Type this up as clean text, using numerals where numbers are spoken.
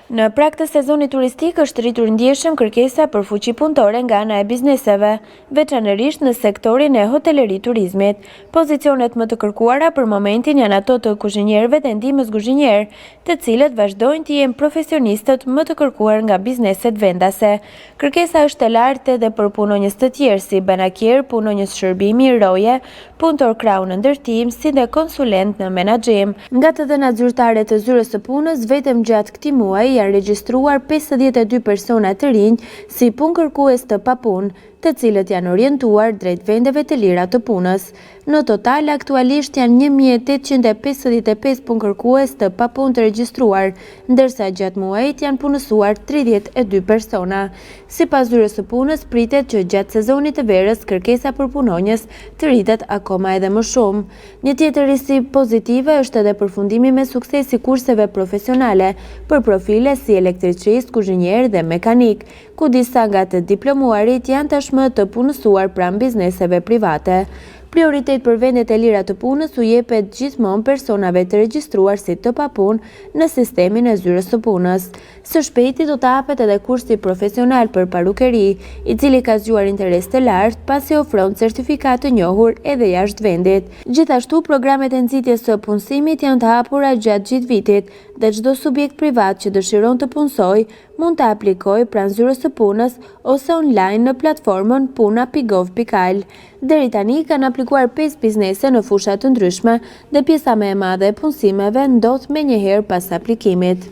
Në prag të sezonit turistik është rritur ndjeshëm kërkesa për fuqi punëtore nga ana e bizneseve, veçanërisht në sektorin e hoteleri turizmit. Pozicionet më të kërkuara për momentin janë ato të kuzhinierëve dhe ndihmës kuzhinierë, të cilët vazhdojnë të jenë profesionistët më të kërkuar nga bizneset vendase. Kërkesa është e lartë edhe për punonjës të tjerë si banakierë, punonjës shërbimi, roje, punëtor krahu në ndërtim, si dhe konsulentë në menaxhim. Nga të dhënat zyrtare të Zyrës së Punës, vetëm gjatë këtij muaji janë regjistruar 52 persona të rinj si punëkërkues të papunë, të cilët janë orientuar drejt vendeve të lira të punës. Në total, aktualisht janë 1855 punëkërkues të papunë të regjistruar, ndërsa gjatë muajit janë punësuar 32 persona. Sipas Zyrës së Punës, pritet që gjatë sezonit të verës kërkesa për punonjës të rritet akoma edhe më shumë. Një tjetër risi pozitive është edhe përfundimi me sukses i kurseve profesionale për profile si elektricistë, kuzhinierë dhe mekanikë, ku disa nga të diplomuarit janë tashmë të punësuar pranë bizneseve private. Prioritet për vendet e lira të punës u jepet gjithmonë personave të regjistruar si të papunë në sistemin e Zyrës së Punës. Së shpejti do të hapet edhe kursi profesional për parukeri, i cili ka zgjuar interes të lartë pasi ofron certifikatë të njohur edhe jashtë vendit. Gjithashtu, programet e nxitjes së punësimit janë të hapura gjatë gjithë vitit dhe çdo subjekt privat që dëshiron të punësojë mund të aplikojë pranë Zyrës së Punës ose online në platformën puna.gov.al. Deri tani kanë aplikuar 5 biznese në fusha të ndryshme dhe pjesa më e madhe e punësimeve ndodh menjëherë pas aplikimit.